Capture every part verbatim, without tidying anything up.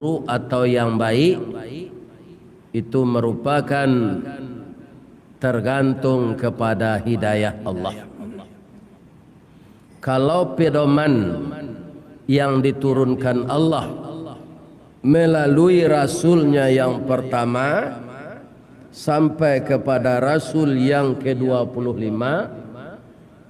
buruk atau yang baik, itu merupakan tergantung kepada hidayah Allah. Kalau pedoman yang diturunkan Allah melalui Rasul-Nya yang pertama sampai kepada Rasul yang kedua puluh lima,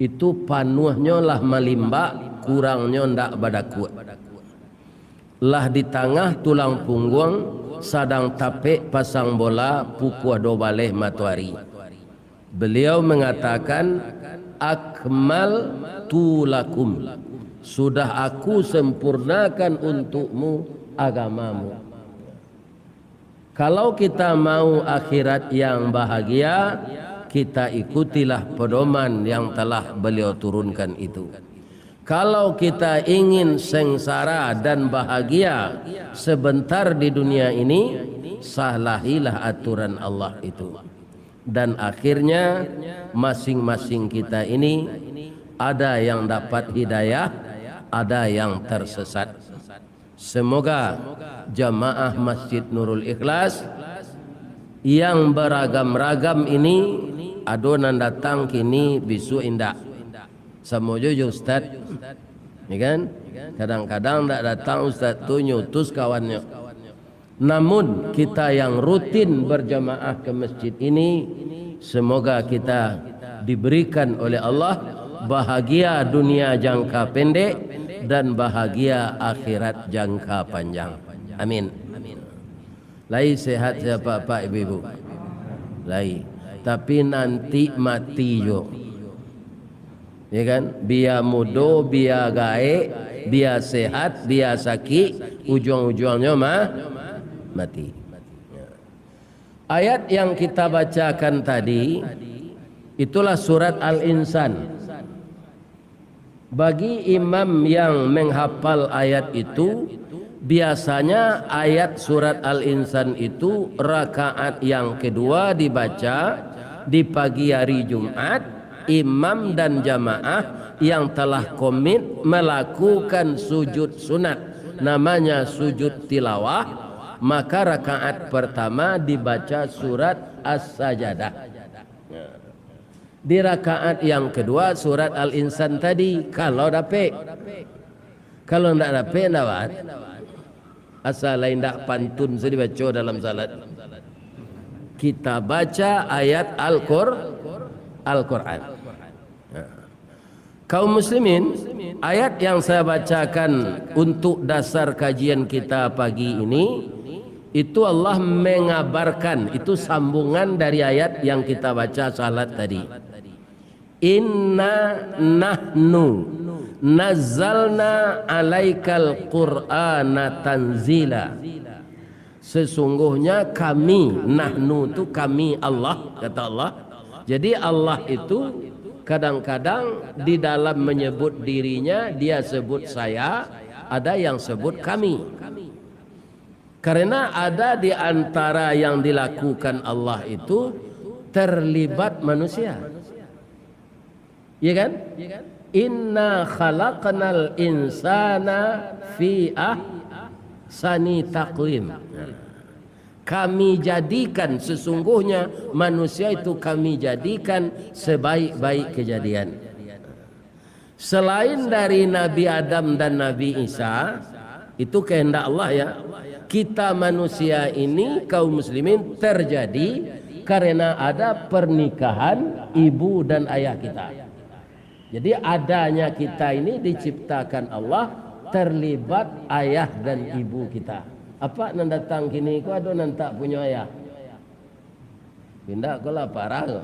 itu panuahnyo lah malimbak, kurangnyo ndak badakuak. Lah di tangah tulang pungguang, sadang tapek pasang bola, pukua duo baleh matoari. Beliau mengatakan, "Akmaltu lakum, sudah Aku sempurnakan untukmu agamamu." Kalau kita mau akhirat yang bahagia, kita ikutilah pedoman yang telah Beliau turunkan itu. Kalau kita ingin sengsara dan bahagia sebentar di dunia ini, salahilah aturan Allah itu. Dan akhirnya, masing-masing kita ini ada yang dapat hidayah, ada yang tersesat. Semoga jamaah Masjid Nurul Ikhlas yang beragam-ragam ini, ado nan datang kini, bisuak indak. Samo jo, jo ustaz. Ya kan? Kadang-kadang ndak datang ustaz tu, nyutus kawannyo. Namun, kita yang rutin berjamaah ke masjid ini, semoga kita diberikan oleh Allah bahagia dunia jangka pendek dan bahagia akhirat jangka panjang. Amin. Lai sehat sia apak-apak, ibu-ibu? Lai. Tapi nanti mati jo. Ya kan? Bia mudo, bia gaek, bia sehat, bia sakik, ujuang-ujuangnyo mah mati. Ayat yang kita bacakan tadi, itulah surat Al-Insan. Bagi imam yang menghafal ayat itu, biasanya ayat surat Al-Insan itu rakaat yang kedua dibaca di pagi hari Jumat, imam dan jamaah yang telah komit melakukan sujud sunat, namanya sujud tilawah, maka rakaat pertama dibaca surat As-Sajadah. Di rakaat yang kedua, surat Al-Insan tadi, kalau dapek. Kalau ndak dapek, ndak buat. Asal lain ndak pantun sajo dibaco dalam salat. Kita baca ayat Al-Qur-, Al-Quran. Nah. Kaum muslimin, ayat yang saya bacakan untuk dasar kajian kita pagi ini, itu Allah mengabarkan, itu sambungan dari ayat yang kita baca salat tadi. "Inna nahnu nazzalna alaikal Qur'ana tanzila." Sesungguhnya Kami, nahnu tu Kami, Allah, kata Allah. Jadi Allah itu kadang-kadang di dalam menyebut dirinya, Dia sebut saya, ada yang sebut Kami. Karena ada di antara yang dilakukan Allah itu terlibat manusia. Ya kan? "Inna khalaqnal insana fi ahsani taqwim." Kami jadikan, sesungguhnya manusia itu Kami jadikan sebaik-baik kejadian. Selain dari Nabi Adam dan Nabi Isa, itu kehendak Allah, ya. Kita manusia ini, kaum muslimin, terjadi karena ada pernikahan ibu dan ayah kita. Jadi, adanya kita ini diciptakan Allah terlibat ayah dan ibu kita. Apak nan datang kini ko ado nan tak punyo ayah? Indak ko lah parah ko.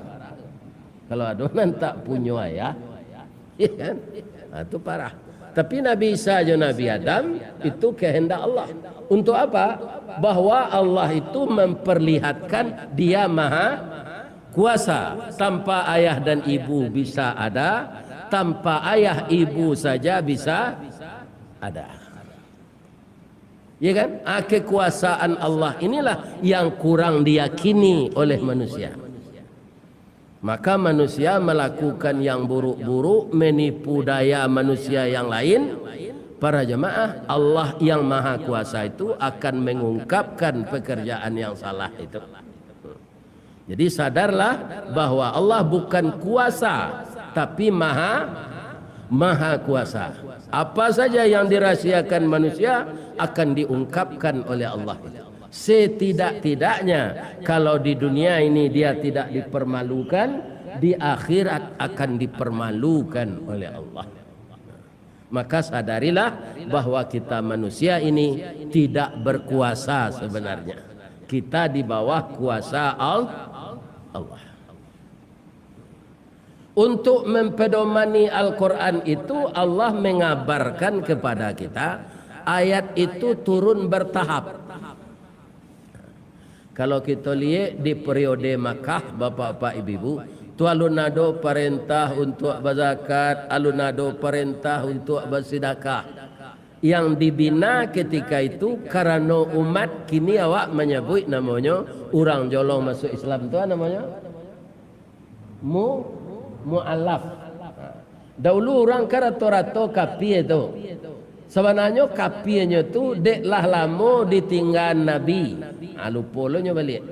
Kalau ado nan tak punyo ayah, ya kan? Ha, tu parah. Tapi Nabi Isa jo Nabi Adam, itu kehendak Allah. Untuk apa? Bahwa Allah itu memperlihatkan Dia Maha Kuasa. Tanpa ayah dan ibu bisa ada, tanpa ayah ibu saja bisa ada. Ya kan? Ah, kekuasaan Allah inilah yang kurang diyakini oleh manusia. Maka manusia melakukan yang buruk-buruk, menipu daya manusia yang lain, Para jamaah, Allah yang Maha Kuasa itu akan mengungkapkan pekerjaan yang salah itu. Jadi, sadarlah bahwa Allah bukan kuasa, tapi Maha, Maha Kuasa. Apa saja yang dirahasiakan manusia akan diungkapkan oleh Allah. Setidak-tidaknya, kalau di dunia ini dia tidak dipermalukan, di akhirat akan dipermalukan oleh Allah. Maka sadarilah bahwa kita manusia ini tidak berkuasa sebenarnya. Kita di bawah kuasa Al-, Allah. Untuk mempedomani Al-Quran itu, Allah mengabarkan kepada kita, ayat itu turun bertahap. Kalau kito liek di periode Makkah, bapak-bapak, ibu-ibu, tu alun ado parentah untuak bazakat, alun ado parentah untuak basidakah. Yang dibina ketika itu karano umat, kini awak manyabuik namonyo, urang jolong masuak Islam tu namonyo Mu-, mualaf. Daulu urang kan rato-rato kapie tu. Sabananyo kapienyo tu dek lah lamo ditinggaan Nabi. Ha, lupo lo nyo baliak.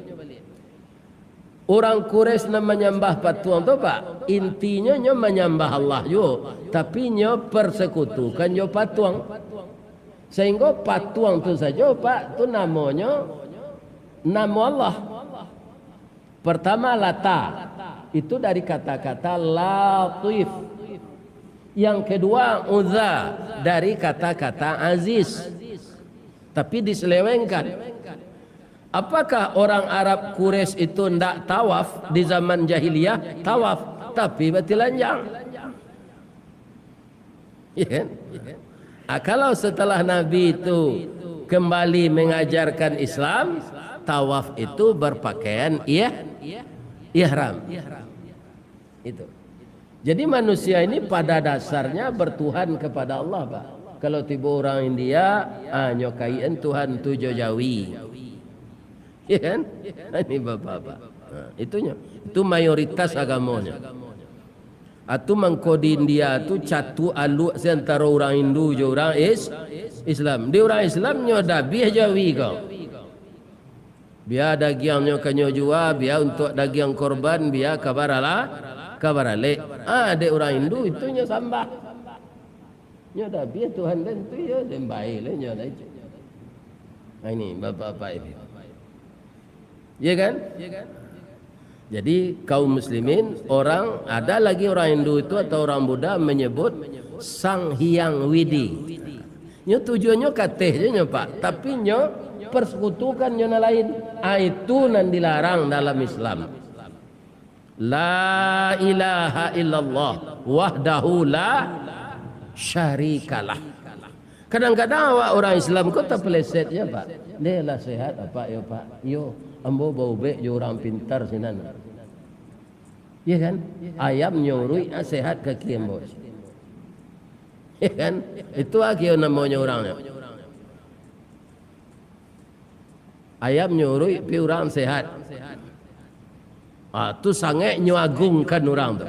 Urang Quraisy nan manyambah patuang tu, Pak, intinyo nyo manyambah Allah juo, tapi nyo persekutukan jo patuang. Sahinggo patuang tu sajo, Pak, tu namonyo namo Allah. Pertama, Lata, itu dari kata-kata latif. Yang kedua, Uzza, dari kata-kata aziz. Tapi diselewengkan. Apakah orang Arab Quraisy itu ndak tawaf di zaman jahiliyah? Tawaf, tapi batilanjang. Iya kan? Ah, kalau setelah Nabi itu kembali mengajarkan Islam, tawaf itu berpakaian ih-, ihram. Itu. Jadi manusia ini pada dasarnya bertuhan kepada Allah, Pak. Kalau tibo urang India, ah, nyo kaitan Tuhan tu jo jawi. Iya kan? Ini bapak-bapak. Nah, itunyo. Itu mayoritas agamonyo. Atu mangko di India tu catuak aluak si antaro urang Hindu jo urang Is-, Islam. Di urang Islam nyo dabiah jawi ko. Bia dagiangnyo ka nyo jua, bia untuak dagiang korban, bia ka barala-, ka baralek. Ah, dek urang Hindu itu nyo sambah. Nyo dabiah Tuhan den tu yo, den bae le nyo lai. Nah, ini bapak-bapak ini. Iya kan? Jadi, kaum muslimin, orang, ada lagi orang Hindu itu atau orang Buddha menyebut Sang Hyang Widi. Nyo tujuannyo kateh je nyo, Pak, tapi nyo persekutukan nyo nan lain. Ah, itu nan dilarang dalam Islam. La ilaha illallah wahdahu la syarikalah. Kadang-kadang awak urang Islam ko tapeleset je, Pak. Deh lah sehat, Apak, yo, Pak. Yo, ambo baubek jo urang pintar sinan. Iya kan? Ayam nyo uruik, ah, sehat kaki ambo. Iya kan? Itu akhir namonyo urang nyo. Ayam nyo uruik, pi urang sehat. Ah, tu sangaik nyo agungkan urang tu.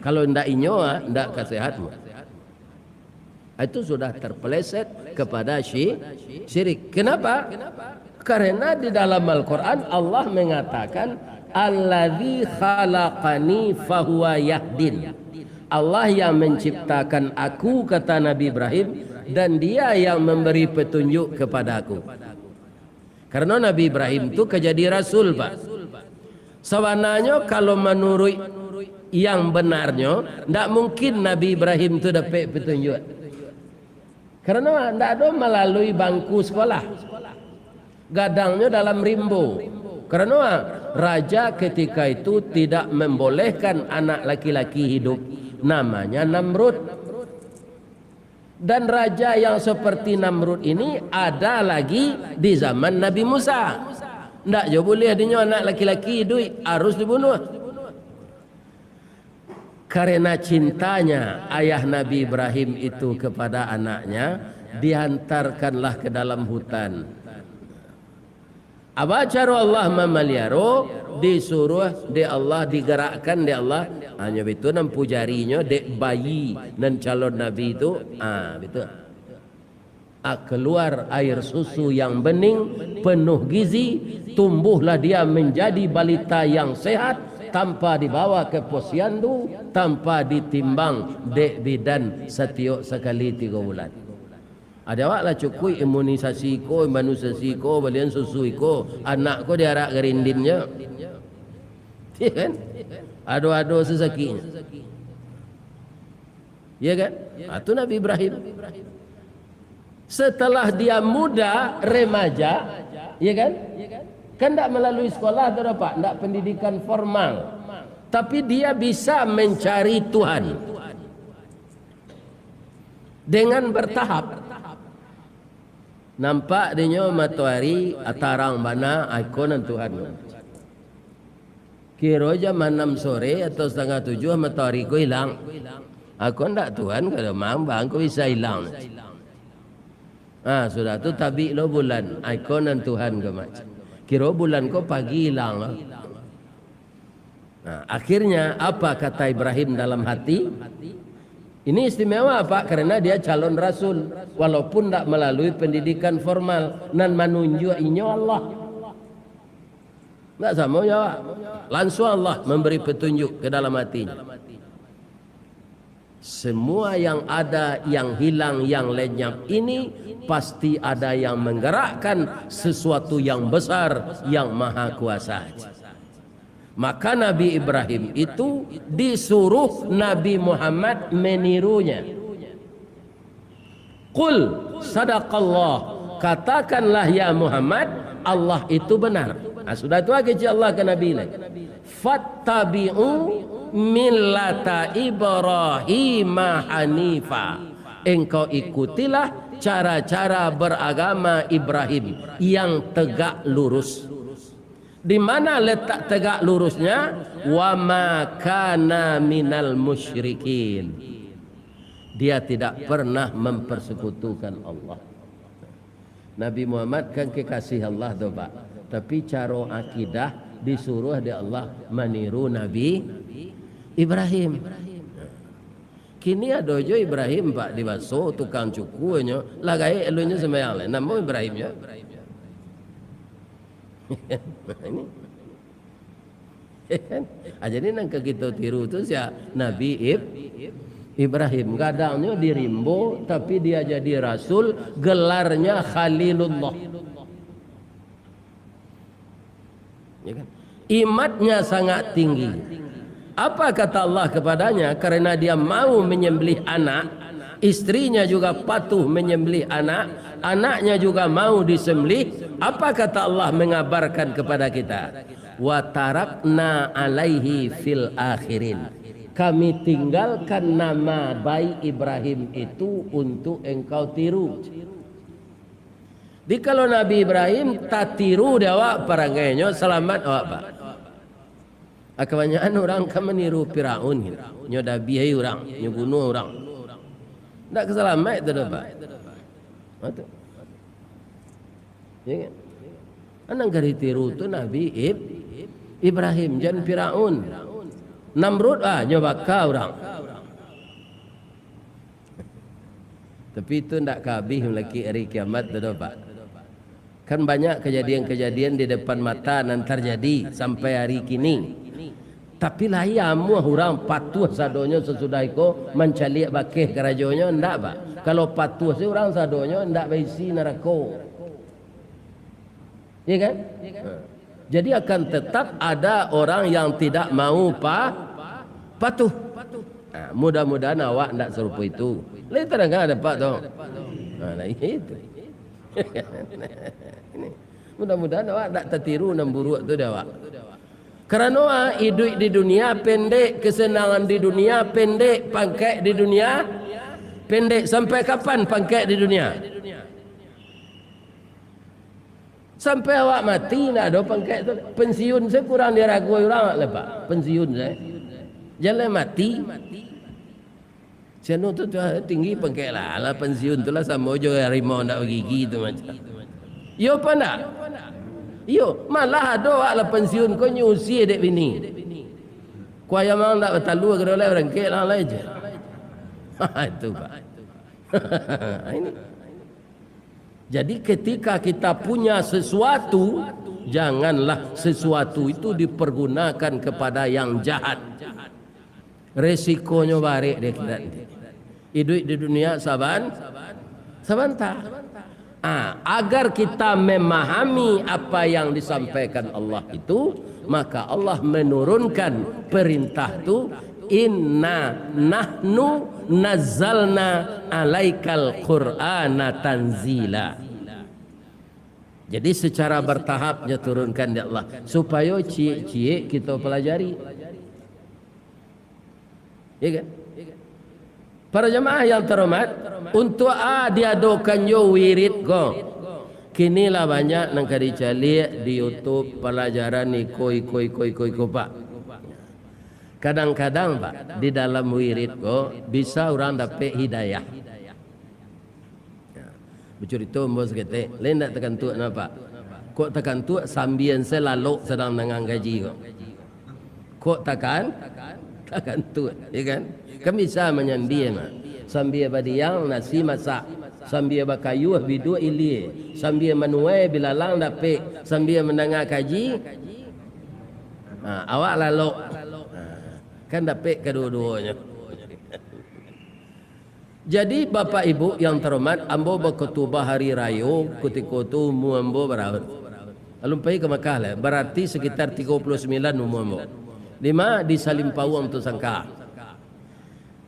Kalau ndak inyo, ah, ndak ka sehat mu. Ah, itu sudah terpeleset kepada syi-, syirik. Kenapa? Karena di dalam Al-Quran Allah mengatakan, "Alladzi khalaqani fahuwa yahdin." Allah yang menciptakan aku, kata Nabi Ibrahim, dan Dia yang memberi petunjuk kepada aku. Karena Nabi Ibrahim tu ka jadi rasul, Pak. Sabananyo, kalau manuruik yang benarnyo, ndak mungkin Nabi Ibrahim tu dapek petunjuk. Karena ndak ado malalui bangku sekolah. Gadangnyo dalam rimbo. Karena raja ketika itu tidak membolehkan anak laki-laki hidup. Namanya Namrud. Dan raja yang seperti Namrud ini ada lagi di zaman Nabi Musa. Ndak jo buliah dinyo anak laki-laki iduik, harus dibunuh. Karena cintanya ayah Nabi Ibrahim itu kepada anaknya, diantarkanlah ke dalam hutan. Aba caro Allah mamaliaro, disuruah dek Allah, digarakkan dek Allah, hanyo bitu nampu jarinyo dek bayi nan calon nabi tu, ah, bitu. Keluar air susu yang bening, penuh gizi, tumbuhlah dia menjadi balita yang sehat, tanpa dibawa ke posyandu, tanpa ditimbang dek bidan satiok sakali tigo bulan. Ado awak lah cukuik imunisasi iko, imunisasi iko, balian susu iko, anak ko diarak garindin nyo. Iya kan? Ado-ado sasakiknyo. Iya kan? Ah, tu Nabi Ibrahim. Setelah dia muda, remaja, iya kan? Kan ndak melalui sekolah tu, Pak, ndak pendidikan formal. Tapi dia bisa mencari Tuhan dengan bertahap. Nampak dinyo matoari, ah, tarang bana, ah, iko nan Tuhan. Kiro jam anam sore atau satangah tujuah matoari ko ilang. Ako ndak Tuhan, kalau mambang ko bisa ilang. Ah, sudah tu tabik lo bulan. Ako nan Tuhan ko macam. Kiro bulan ko pagi ilang lo. Nah, akhirnya apa kata Ibrahim dalam hati? Ini istimewa, Pak, karena dia calon rasul, walaupun ndak melalui pendidikan formal, nan manunjuak inyo Allah. Ndak samo jo awak. Langsung Allah memberi petunjuk ke dalam hatinya. Semua yang ada, yang hilang, yang lenyap ini pasti ada yang menggerakkan sesuatu yang besar, yang maha kuasa. Maka Nabi Ibrahim itu disuruh Nabi Muhammad menirunya. Qul sadaqallah, katakanlah ya Muhammad, Allah itu benar. Nah, sudah tu kecek Allah ka Nabi lai. Fattabi'u millata Ibrahim hanifa. Engkau ikutilah cara-cara beragama Ibrahim yang tegak lurus. Di mana letak tegak lurusnya? Wa ma kana minal musyrikin. Dia tidak pernah mempersekutukan Allah. Nabi Muhammad kan kekasih Allah tu, Pak. Tapi caro akidah disuruh dek Allah maniru Nabi Ibrahim. Kini ado jo Ibrahim, Pak, di baso tukang cukuanyo, lah gaek alunyo sambayang lai. Namo Ibrahim nyo? Ini. Ah, jadi nan ka kito tiru tu sia? Nabi Ib-, Ibrahim. Gadangnyo di rimbo, tapi dia jadi rasul, gelarnya Khalilullah. Ya kan? Imatnya sangat tinggi. Apa kata Allah kepadanya? Karena dia mau menyembelih anak, istrinya juga patuh menyembelih anak, anaknya juga mau disembelih. Apa kata Allah mengabarkan kepada kita? Wa tarakna alaihi fil akhirin. Kami tinggalkan nama baik Ibrahim itu untuk engkau tiru. Jadi, kalau Nabi Ibrahim tatiru dek awak parangainyo, salamat awak, Pak. Ah, kabanyakan urang kan maniru Firaun, nyo dabiahi urang, nyo bunuah urang. Ndak ka salamaik tu doh, Pak. Ha, tu. Ya kan? Nan ka ditiru tu Nabi Ib-, Ibrahim, jan Firaun. Namrud, ah, nyo baka urang. Tapi itu ndak ka abih malakik hari kiamat tu doh, Pak. Kan banyak kejadian-kejadian di depan mata nan terjadi sampai hari kini. Tapi lai amuah urang patuah sadonyo sasudah iko mancaliak bakeh karajonyo, ndak, Pak. Kalau patuah se urang sadonyo, ndak baisi narako. Iya kan? Ha. Jadi akan tetap ada orang yang tidak mau pa-, patuh. Ha, mudah-mudahan awak ndak sarupo itu. Lai tadanga dek Pak tu. Ha, nah itu. Ini. Mudah-mudahan awak ndak tatiru nan buruak tu dek awak. Karano, ah, iduik di dunia pendek, kesenangan di dunia pendek, pangkek di dunia pendek. Sampai kapan pangkek di dunia? Sampai awak mati, ndak ado pangkek tu. Pensiun se kurang diaragoi urang, Pak. Pensiun se. Jan lai mati. Si anu tu, tu tinggi pangkek lah. Alah, pensiun tu lah samo jo harimau ndak bagigi tu macam. Iyo apa ndak? Iyo, malah ado awak lah pensiun ko nyo usia dek bini. Kok ayam ang ndak batalua, kiro lai barangkek lah, lai je. Itu, Pak. Ini. Jadi, ketika kita punya sesuatu, janganlah sesuatu itu dipergunakan kepada yang jahat. Resikonyo barek di akhirat nanti. Iduik di dunia saban-, sabanta. Ah, agar kita memahami apa yang disampaikan Allah itu, maka Allah menurunkan perintah tu, "Inna nahnu nazzalna alaikal Qur'ana tanzila." Jadi, secara bertahap diturunkan dek Allah, supayo ciek-ciek kita pelajari. Ya kan? Para jamaah yang terhormat, untuk a diadokan jo wirid ko. Kini lah banyak nan ka dicaliak di YouTube, pelajaran iko, iko, iko, iko, iko, Pak. Kadang-kadang, Pak, di dalam wirid ko bisa urang dapek hidayah. Ya. Bacurito ambo saketek, lai ndak takantuak napa? Kok takantuak sambia se lalok sadang nangah kaji ko. Kok takan-, takantuak, ya kan? Kan bisa manyambia mah. Sambia badiang nasi masak, sambia bakayuah biduak ilia, sambia manuai bilalang dapek, sambia mandanga kaji, ha, awak lalok. Ha, kan dapek kaduo-duonyo. Jadi, Bapak Ibu yang terhormat, ambo bakutubah hari rayo, kutiko tu umua ambo bara? Alun pai ka Makkah lah, bararti sakitar tigo puluah sambilan umua ambo. Di ma? Di Salimpauang tu sangka.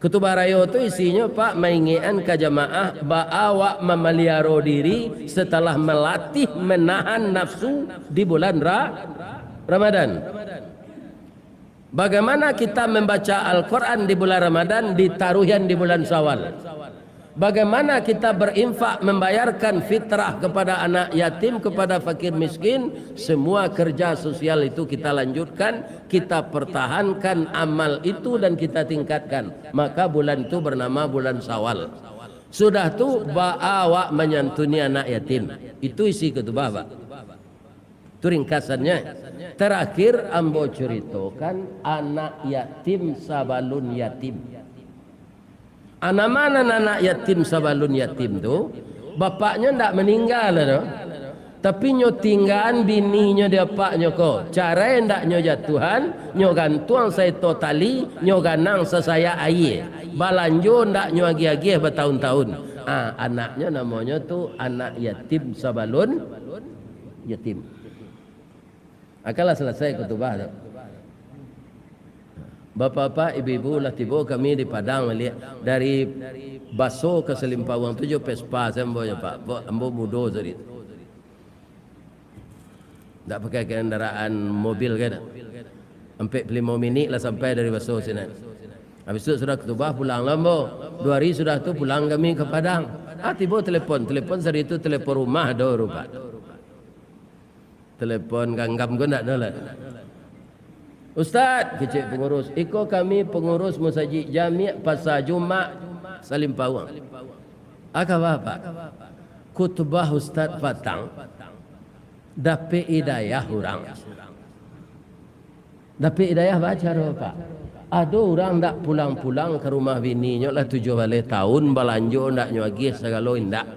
Kutubah rayo tu isinyo, Pak, maingekan ka jamaah baa awak mamaliaro diri satalah malatih manahan nafsu di bulan Ra-, Ramadan. Bagaimana kita membaca Al-Quran di bulan Ramadan, ditaruhian di bulan Syawal? Bagaimana kita berinfak, membayarkan fitrah kepada anak yatim, kepada fakir miskin? Semua kerja sosial itu kita lanjutkan, kita pertahankan amal itu dan kita tingkatkan. Maka bulan itu bernama bulan Syawal. Sudah tu, baa awak manyantuni anak yatim. Itu isi kutubah, Pak. Tu ringkasannyo. Tarakhir ambo curitokan anak yatim sabalun yatim. A, nan ma nan anak yatim sabalun yatim tu, bapaknyo ndak maningga lah doh. Tapi nyo tinggaan bininyo di apaknyo ko, carai ndak nyo jatuahan, nyo gantuang saeto tali, nyo ganang sasayak aia. Balanjo ndak nyo agiah-agiah batahun-tahun. A, anaknyo namonyo tu anak yatim sabalun yatim. Akanlah salasai kutubah tu. Bapak-bapak, ibu-ibu, lah tibo kami di Padang baliak. Dari Baso ka Salimpauang tu jo Vespa se ambo nyo, Pak. Ambo, ambo mudo tadi tu. Ndak pakai kendaraan mobil ka, ndak. Ampek puluah limo minik lah sampai dari Baso sinan. Habis tu sudah kutubah, pulang lah ambo. Duo hari sudah tu pulang kami ka Padang. A, tibo telepon. Telepon sari tu telepon rumah do rupa. Telepon ganggam ko ndak ado lah. "Ustaz," kecek pangurus, "iko kami pangurus Musajik Jamiak Pasa Jumak Salimpauang." "A, kaba, Pak?" "Kutubah Ustaz patang, dapek hidayah urang." "Dapek hidayah baa caro, Pak?" "Ado urang ndak pulang-pulang ka rumah bininyo lah tujuah baleh tahun, balanjo ndak nyo agiah sagalo indak.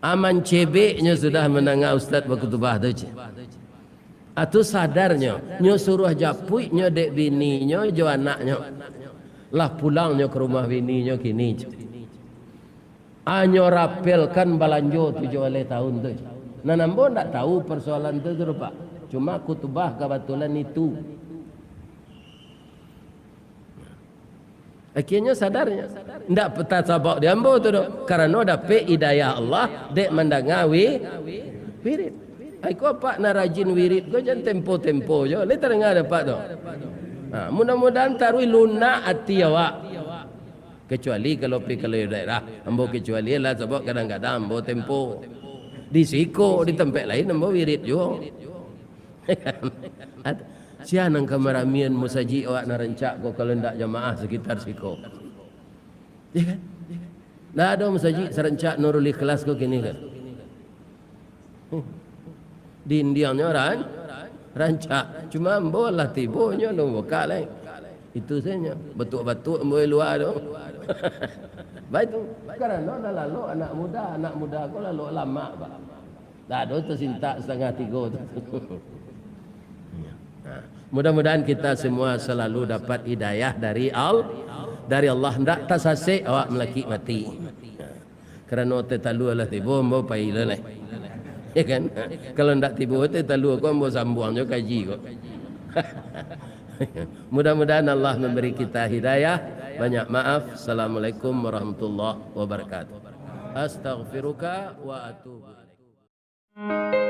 A, mancebeknyo sudah mandanga ustaz bakutubah tu, ceh. A, tu sadarnyo, nyo suruah japuiknyo dek bininyo jo anaknyo. Lah pulangnyo ka rumah bininyo kini, ceh. A, nyo rapelkan balanjo tujuah baleh tahun tu, ceh. Nan ambo ndak tahu parsoalan tu, tu, Pak. Cuma kutubah kabatulan itu." Akhirnyo sadarnyo. Ndak tasabab di ambo tu doh. Karano dapek hidayah Allah dek mandanga wi-, wirid. Ai, ko apak nan rajin wirid ko jan tempo-tempo jo. Lai tadanga dek apak tu? Ha, mudah-mudahan taruih lunak ati awak. Kecuali kalau pi ka luar daerah, ambo kecuali lah sabab kadang-kadang ambo tempo. Di siko, di tampek lain ambo wirid juo. Sia nan ka maramian musajik awak nan rancak ko, kalau ndak jamaah sakitar siko? Ya kan? Ndak ado musajik sarancak Nurul Ikhlas ko kini kan? Dindiangnyo ran-, rancak. Cuma ambo lah tibonyo alun bukak lai. Itu sajo. Batuak-batuak ambo di lua tu. Baik tu, karano lah lalok anak muda, anak muda ko lalok lamak, Pak. Dak ado tasintak satangah tigo tu. Nah, mudah-mudahan kita semua selalu dapat hidayah dari Al-, dari Allah. Ndak tasasek awak malakik mati. Karano otai talua lah tibo, ambo pai lo lai. Ya kan? Kalau ndak tibo otai talua ko, ambo sambuang jo kaji ko. Mudah-mudahan Allah memberi kita hidayah. Banyak maaf. Assalamualaikum warahmatullahi wabarakatuh. Astaghfiruka wa atubu ilaik.